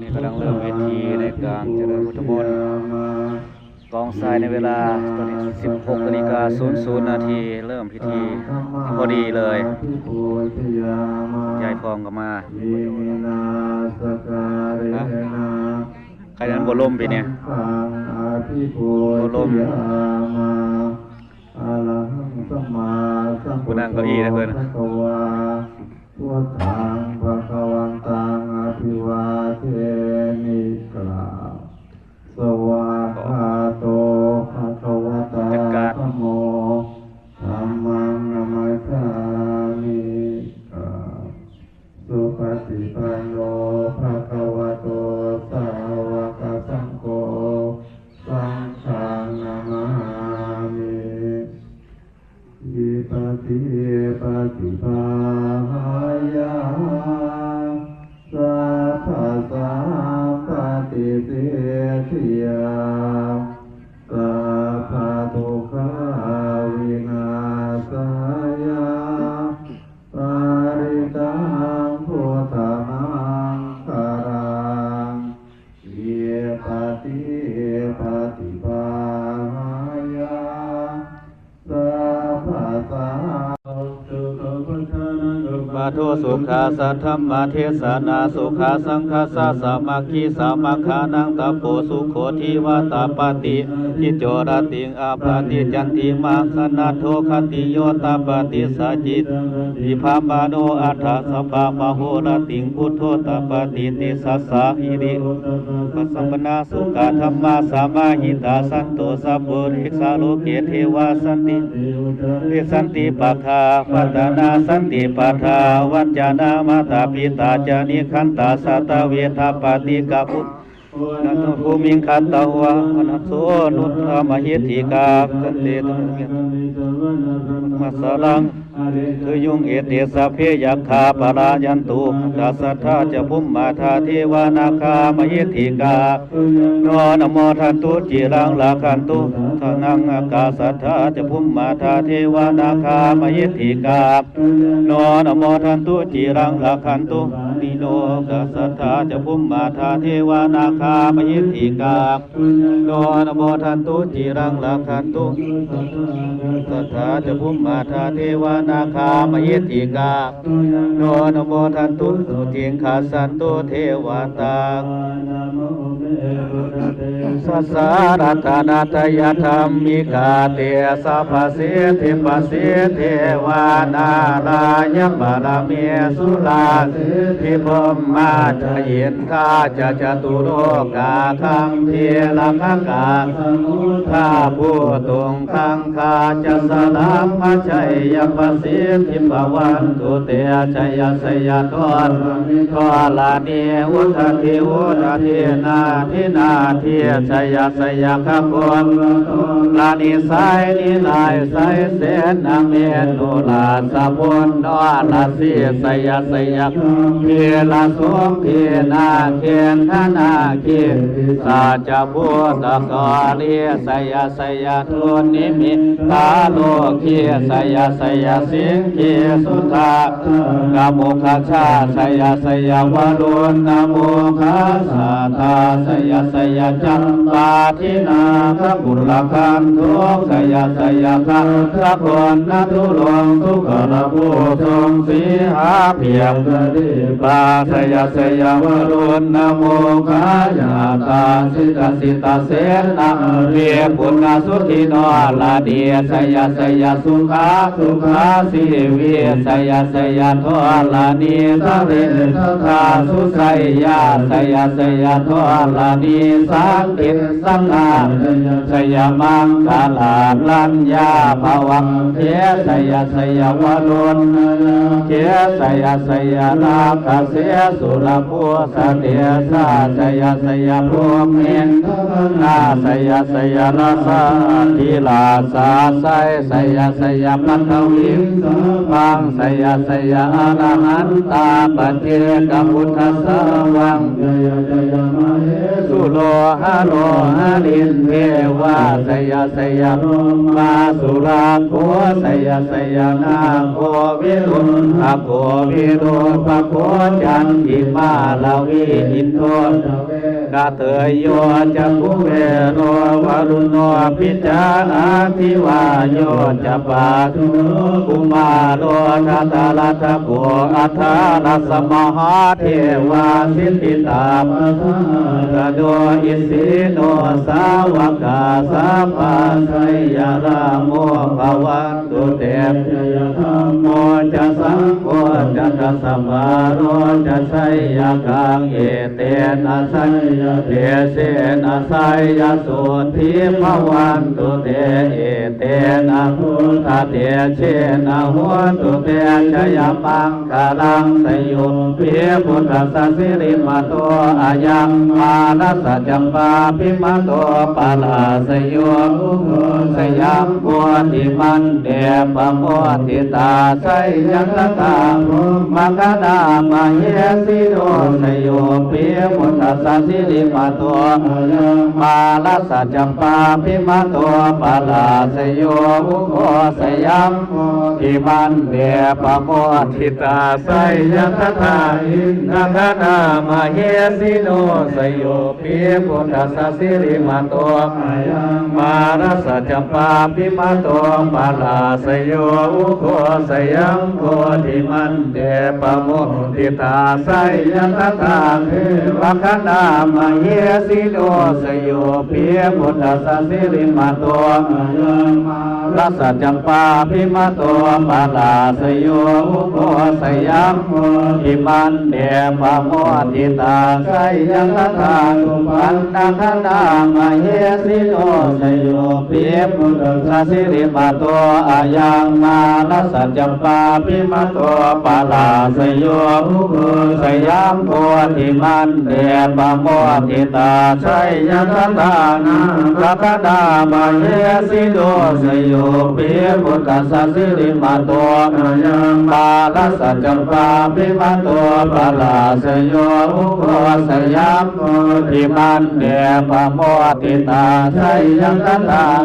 ນີ້ກຳລັງເລີ່ມພິທີໃນການຈະເລີນພຸດທະມົນກອງຊາຍໃນເວລາຕອນນີ້ ສິບຫົກນາລິກາສູນສູນນາທີ ເລີ່ມພິທີພໍດີເລີຍ. ຍາຍພອງກໍມາ. ໃຜນັ້ນບໍ່ລົມປີນີ້ ບໍ່ລົມ. ຜູ້ນັ່ງເກົ້າอี้ນະເພິ່ນ. ພຸດທັງພະຄະວັນຕັງ ອະພິວາເທມິ ກາບ ສະວາກຂາໂຕ ພະຄະວະຕາ ທຳໂມ ທຳມັງ ນະມັດສາມິ ກາບ ສຸປະຕິປັນໂນ ພະຄະວະໂຕ ສາວະກະສັງໂຄ ສັງຄັງ ນະມະສາມິ. ອິປະຕິປະຕິປະຫາຍາ ສັບພະສຳປະຕິສິດທິຍາ ສັບພະທຸກຂາວິນາສາຍາ ປະລິຕັງພຸດທະມັງຄະລັງ. ອິປະຕິປະຕິປະຫາຍາ ສັບພະສາ ປະໂທ ສຸຂາ ສັດທຳມະເທສະນາ ສຸຂາ ສັງຄະສະ ສາມັກຄີ ສາມັກຂານັງ ຕະໂປ ສຸໂຂ ທີວະ ຕະປະຕິ ທິໂຈ ລະຕິງ ອາປະຕິ ຈັນຕິມາ ຄະນັດໂທ ຄະຕິໂຍ ຕະປະຕິ ສະຈິດ ຕິພາມະໂນ ອັດຖະສະປະມະໂຫລະຕິງ ພຸດໂທ ຕະປະຕິ ເຕຊະສາ ຫິລິໂອຕະປະສະມະນາ ສຸກາທຳມາ ສະມາຫິຕາ ສັນໂຕ ສະປູລິສາ ໂລເກ ເທວາ ສັນຕິ ເຕ ໂອຈາເລ ສັນຕິປະທາ ວັດຕະນາ ສັນຕິປະທາ ວັດຈະນາ ມາຕາ ປິຕາ ຈະນິຄັນຕາ ສະຕະເວທະ ປະຕິກະ ພຸ ນັດໂຕ ພູມິງ ຄະຕະວາ ວະນະໂສ ນຸດທະ ມະຫິດຖິກາ ພັນເຕ ຕະ ມະສະລັງ ເທຍຸງ ເອເຕ ສັບເພ ຍັກຂາ ປະລາຍັນຕຸ ຕາ ສັດທາ ຈະ ພຸມມະ ທາ ເທວາ ນາຄາ ມະຫິດຖິກາ ໂນ ອະນຸໂມທັນຕຸ ຈິລັງ ລັກຂັນຕຸ ທະນັງ ອາກາ ສັດທາ ຈະ ພຸມມະ ທາ ເທວາ ນາຄາ ມະຫິດຖິກາ ໂນ ອະນຸໂມທັນຕຸ ຈິລັງ ລັກຂັນຕຸ ນິໂນ ອາກາ ສັດທາ ຈະ ພຸມມະ ທາ ເທວາ ນາຄາ ມະຫິດຖິກາ ໂນ ອະນຸໂມທັນຕຸ ຈິລັງ ລັກຂັນຕຸ ສັດທາ ຈະ ພຸມມະ ທາ ເທວາ ນາຄາ ມະຫິດຖິກາ ໂນ ອະນຸໂມທັນຕຸ ສຸຈິງຄະສັນຕຸ ເທວະຕາ ສະສະ ລັດຕະນະຕະຍະທຳມິກາ ເຕຊະປະສິດທິປະສິດເທວາ ນາລາຍະປະລະເມສຸລາ ສິດທິພົມມາ ຈະ ອິນ ທາ ຈະ ຈະຕຸໂລກາຄັມພີລະຄະກາ ສະມຸດທາພູຕຸງຄັງຄາ ຈະ ສະລາມະໄຊຍະປະສິດທິພະວັນຕຸເຕ ໄຊຍະໄຊຍະທໍລະນິທໍລະນີ ອຸດຕະທິອຸດຕະທິນາທິນາທິ ໄຊຍະໄຊຍະຄະໂຄລະທໍລະນິໄຊນິລາຍໄຊ ເສນະເມນຸລາຊະພົນນໍລະສີ ໄຊຍະໄຊຍະ ພີລະສົງພີນາເຄນທະນາຄີ ປີສາຈະພູຕະກອລີ ໄຊຍະໄຊຍະທຸນນິມິຕາໂລຄີ ໄຊຍະໄຊຍະສິງຄີສຸທາກະໂມຄະຊາ ໄຊຍະໄຊຍະວະລຸນນະໂມຄະສາທາ ໄຊຍະໄຊຍະຈຳປາທິນາຄະກຸລະຄັນໂທ ໄຊຍະໄຊຍະຄະ ສະກົນນະທຸລົງ ສຸກະລະພູຊົງສີຫາເພຍງກະດີປາ ໄຊຍະໄຊຍະວະລຸນນະໂມຄະຍາຕາ ສິຕະສິຕະເສນະເລປຸນນະສຸທິນໍລະດີ ໄຊຍະໄຊຍະສຸຂາສຸຂາຊີວິ ໄຊຍະໄຊຍະທໍລະນີຕະເລຕະທາສຸໄຊຍາ ໄຊຍະໄຊຍະທໍລະນີສັນຕິ ສະນາໄຊຍະໄຊຍະມັງຄະລາລັນຍາພະວັງເຄ ໄຊຍະໄຊຍະວະລຸນນະເຄ ໄຊຍະໄຊຍະລາຄະເສສຸລະພູສະເຕສາ ໄຊຍະໄຊຍະພູມິນທະມະນາ ໄຊຍະໄຊຍະລາຊາທິລາຊາໄຊ ໄຊຍະໄຊຍະປັດທະວິງສາພັງ ໄຊຍະໄຊຍະອະລະຫັນຕາປັດເຈກະພຸດທະສາວັງ ໄຊຍະໄຊຍະມະເຫສຸ ໂລຫະໂລຫະລິນເທວາ ໄຊຍະໄຊຍະ ມາສຸລາໂຄ ໄຊຍະໄຊຍະນາໂຄ ວິລຸນທະໂຄ ວິຣູປະໂຄ ຈັນຕິມາລະວີ ອິນໂດ ນະເທີຍໂຍ ຈັກຂຸເວໂຣ ວະລຸນໂນ ປິດຈາ ອາທິວາໂຍ ຈະປາທຸໂນ ກຸມາໂຣ ທັດຕະລັດຖະໂກ ອັດຖະລັດສະ ມະຫາເທວາ ສິດທິຕາ ປະທານະໂນ ອິສິໂນ ສາວະກາ ສັບພະ ໄຊຍະລາໂມ ພະວັນ ຕຸເຕ ຈະຍະທຳໂມ ຈະສັງໂຄ ຈະຕັດສະມາໂຣ ຈະໄຊຍະກັງ ເອເຕນະໄຊຍະເຕເສນະໄຊຍະໂສດຖີ ພະວັນຕຸເຕ ເອເຕນະພຸດທະເຕເສນະໂຫຕຸເຕ ຈະຍະມັງຄະລັງ ໄຊໂຍ ປີ ພຸດທັດສະ ສິລິມະໂຕ ອາຍັງມາລະສະ ຈຳປາພິມະໂຕ ປະລາຊໂຍ ໂອໂຄ ຊະຍັງ ໂພທິມັນ ເດ ປະໂມທິຕາ ໄຊຍະຕະຖາ ພົມມະຄະນາ ມະເຫສິໂນ ຊໂຍ ປີ ພຸດທັດສະ ສິລິມະໂຕ ອາຍັງມາລະສະ ຈຳປາພິມະໂຕ ປະລາຊໂຍ ໂອໂຄ ຊຍັງ ໂພທິມັນ ເດ ປະໂມທິຕາ ໄຊຍະຕະຖາ ອິນທະຄະນາ ມະເຫສິໂນ ຊໂຍ ປີ ພຸດທັດສະ ສິລິມະໂຕ ອາຍັງມາລະສະ ຈຳປາພິມະໂຕ ປະລາຊໂຍ ອຸໂຄ ຊຍັງ ໂພທິມັນ ເດ ປະໂມທິຕາ ໄຊຍະຕະຖາ ເທວະຄະນາ ມະເຫສິໂນ ຊໂຍ ປີ ພຸດທັດສະ ສິລິມະໂຕ ອາຍັງມາລະສະ ຈຳປາພິມະໂຕ ປະລາຊໂຍ ອຸໂຄ ຊຍັງ ໂພທິມັນ ເດ ປະໂມທິຕາ ໄຊຍະຕະຖາ ສຸປັນນະຄະນາ ມະເຫສິໂນ ຊໂຍ ປີ ພຸດທັດສະ ສິລິມະໂຕ ອາຍັງມາລະສະ ຈຳປາພິມະໂຕ ປະລາຊໂຍ ອຸໂຄ ຊຍັງ ໂພທິມັນ ເດ ປະໂມທິຕາ ໄຊຍະຕະຖາ ນາງລັກຂະນາ ມະເຫສິໂນ ຊໂຍ ປີ ພຸດທັດສະ ສິລິມະໂຕ ອາຍັງມາລະສະ ຈຳປາພິມະໂຕ ປະລາຊໂຍ ອຸໂຄ ຊຍັງ ໂພທິມັນ ເດ ປະໂມທິຕາ ໄຊຍະຕະຖາ ນາງ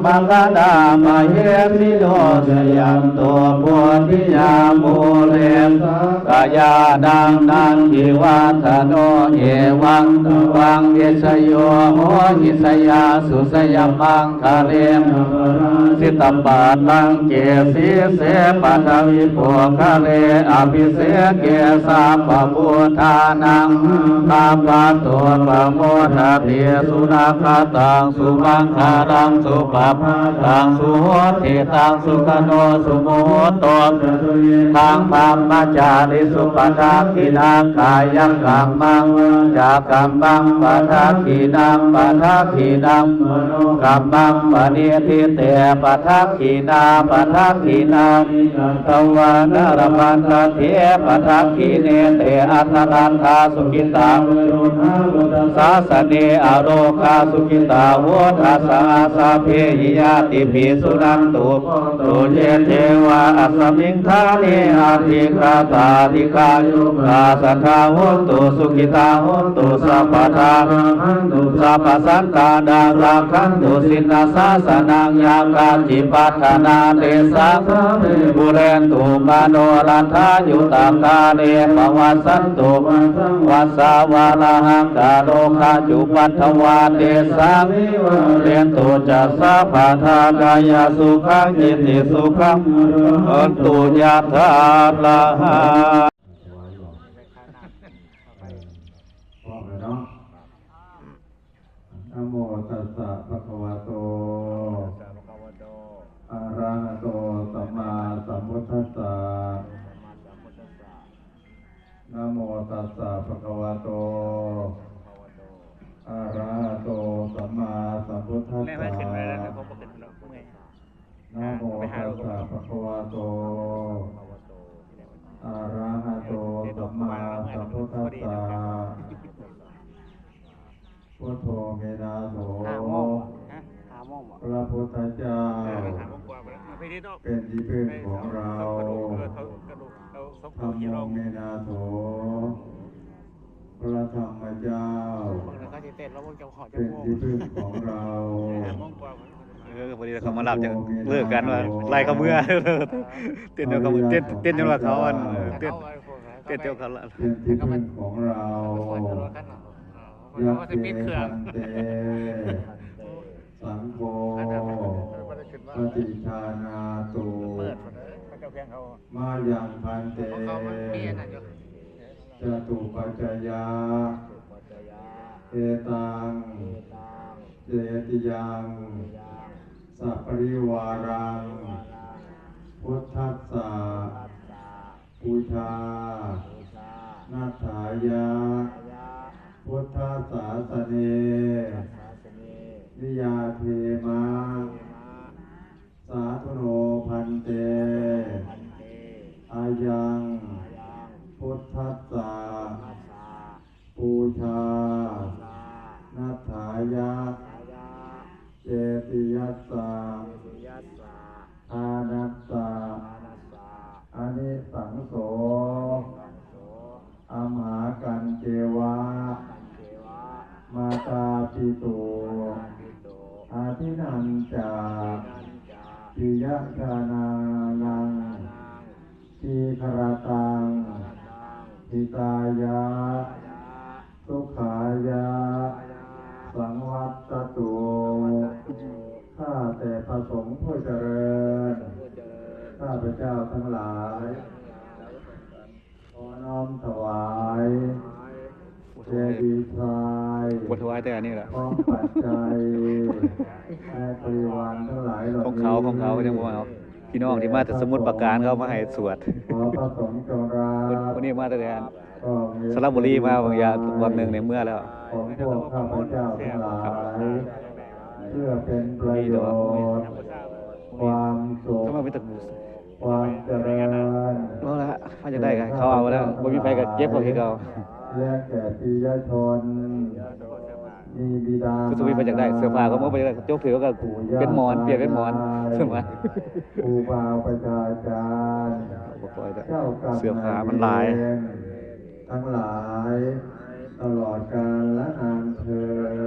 ລັກຂະນາ ມະເຫສິໂນ ຊຍັງ ໂຕ ໂພທິຍາ ມູເລ ສາກະຍານັງ ນັນທິວັດທະໂນ ເອວັງ ຕະວັງ ວິຊໂຍ ໂຫ ຫິ ຊຍາສຸ ຊຍະມັງຄະເລ ອະພະລາຊິຕະປາລັງເກ ສີເສ ປະທະວິປຸກຄະເລ ອະພິເສເກ ສັບພະບຸດທານັງ ອາກາປະໂຕ ປະໂມທະຕິ ສຸນະຄະຕັງ ສຸມັງຄະລັງ ສຸປະພາ ຕັງ ສຸໂຫຕິຕັງ ສຸຂະໂນ ສຸມຸໂຫໂຕ ຈະຕຸເຍ ທັງ ບັມມະຈາລິສຸ ປະທັກຂິນາ ກາຍະກັມມັງ ວາຈາກັມມັງ ປະທັກຂິນາ ປະທັກຂິນາ ມະໂນກັມມັງ ປະນິທິເຕ ປະທັກຂິນາ ປະທັກຂິນາ ນິຈັດຕະວາ ນະລະພັນຕະເຖ ປະທັກຂິເນ ເຕ ອັດຖະລັດຖາ ສຸກິຕາ ເວໂຣທາ ພຸດທະສາສະເນ ອະໂລຄາ ສຸກິຕາ ໂຫທາສະ ອາ ສັບເພຫິ ຍາຕິປິ ສຸນັນຕຸ ໂຕ ເຢ ເທວາ ອັດສະມິງຖານີ ອະທິກຂະຕາ ອະທິກາຍຸກາ ສັດຖາ ໂຫນຕຸ ສຸກິຕາ ໂຫນຕຸ ສັບພະດາ ລັກຂັນຕຸ ສັບພະສັນຕານັງ ລັກຂັນຕຸ ຊິນນະສາສະນັງ ຍາກາຈິ ປັດຖະນາ ເຕ ສາ ສາເພ ປູເຣນຕຸ ມະໂນລະທາ ຍຸຕະ ກາເລ ປະວັດສັນຕຸ ວັດສະ ວັດສະ ວາລະຫັງ ກາໂລ ຄະ ຈຸ ປັດຖະວາ ເຕ ສາ ວິວາເຣນຕຸ ຈະ ສາ ພະ ທາ ກາຍະ ສຸຂັງ ຈິດຕິ ສຸຂະ ໂຫນຕຸ ຍະຖາ ລະຫະ ເອີ ພ້ອມແລ້ວເນາະ. ນະໂມຕັດສະ ພະຄະວະໂຕ ອະລະຫະໂຕ ສຳມາສຳພຸດທັດສະ. ນະໂມຕັດສະ ພະຄະວະໂຕ ອະລະຫະໂຕ ສຳມາສຳພຸດທັດສະ. ນະໂມຕັດສະ ພະຄະວະໂຕ ອະລະຫະໂຕ ສຳມາສຳພຸດທັດສະ. ພຸດໂທ ເມນາໂຖ ຫ້າໂມງບໍ່? ຮະ? ຫ້າໂມງບໍ່? ພະພຸດທະເຈົ້າ ເອີ ຫ້າໂມງກວ່າໄປແລ້ວ ມາພີ້ເນາະ ເປັນທີ່ເພິ່ງຂອງເຮົາ ເອີ ເອົາ ເອົາສົບ ທຳໂມ ເອົາ ເມນາໂຖ ພະທຳມະເຈົ້າ ເບິ່ງແລ້ວເຂົາຊິເຕັ້ນ ລອງເບິ່ງເຈົ້າຂອງ ເປັນທີ່ເຈົ້າໂມງ ທີ່ເພິ່ງຂອງເຮົາ ຫ້າໂມງກວ່າ ເອີ ພໍດີເຂົາມາຮັບຈາກເລີກກັນວ່າ ໄລ່ເຂົາເມືອ ເຕັ້ນຢູ່ເຂົາ ເຕັ້ນ ເຕັ້ນຢູ່ວ່າເຂົາອັນ ເອີ ເຕັ້ນ ເຕັ້ນຢູ່ເຂົາ ເປັນທີ່ເພິ່ງຂອງເຮົາ ຍັກເຂ ພັນເຕ ສັງໂຄ ປະຕິຈານາຕຸ ມາຍັງ ພັນເຕ ຈະຕຸປັດຈະຍະ ເອຕັງ ເຈຕິຍັງ ສະປະລິວາລັງ ພຸດທັດສະ ປູຊາ ນັດຖາຍະ ພຸດທະສາສະເນ ນິຍາເທມະ ສາທຸໂນ ພັນເຕ ອາຍັງ ພຸດທັດສະ ປູຊາ ນັດຖາຍະ ເຈຕິຍັດສະ ທານັດສະ ອານິສັງໂສ ອັມຫາກັນເຈວະ ມາຕາປິຕຸ ອະທິນັນຈະ ປິຍະຈານານັງ ທີຄະລະຕັງ ຫິຕາຍະ ສຸຂາຍະ ສັງວັດຕະຕຸ ຂ້າແຕ່ພະສົງຜູ້ຈະເລີນ ຂ້າພະເຈົ້າທັງຫຼາຍ ຂໍນ້ອມຖວາຍ ເຈດີย์ຊາຍ ບໍ່ຖວາຍແຕ່ອັນນີ້ລະ ພ້ອມປັດໄຈ ແລະ ບໍລິວານທັງຫຼາຍເຫຼົ່ານີ້ ຂອງເຂົາ ຂອງເຂົາ ເຂົາຍັງບໍ່ເອົາ ພີ່ນ້ອງທີ່ມາແຕ່ສະໝຸດປາການ ເຂົາເອົາມາໃຫ້ສວດ ຂໍພະສົງຈົ່ງຮັບ ຄົນນີ້ມາແຕ່ ສະລະບູລີ ມາບາງຢ່າງ ວັນໜຶ່ງໃນເມືອແລ້ວ ຂອງພວກຂ້າພະເຈົ້າທັງຫຼາຍ ເພື່ອເປັນປະໂຫຍດ ຄວາມສຸກ ຄວາມຈະເລີນ ເອົາລະ ໃຜຢາກໄດ້ກໍເຂົາເອົາແລ້ວ ບໍ່ມີໃຜກໍເກັບເອົາຄືເກົ່າ ແລະ ແກ່ປິຍະຊົນ ມີບິດາ ຄືທະວີ ໃຜຢາກໄດ້ເສື້ອຜ້າ ເຂົາບໍ່ຢາກໄດ້ ຈົກຖືເຂົາກໍເປັນໝອນ ປ່ຽນເປັນໝອນ ເສື້ອຜ້າ ຄູບາອາຈານ ບໍ່ຄ່ອຍໄດ້ ເຈົ້າກຳ ເສື້ອຜ້າມັນຫຼາຍ ນາຍເວນ ທັງຫຼາຍ ຕະຫຼອດການລະນານເທີນ.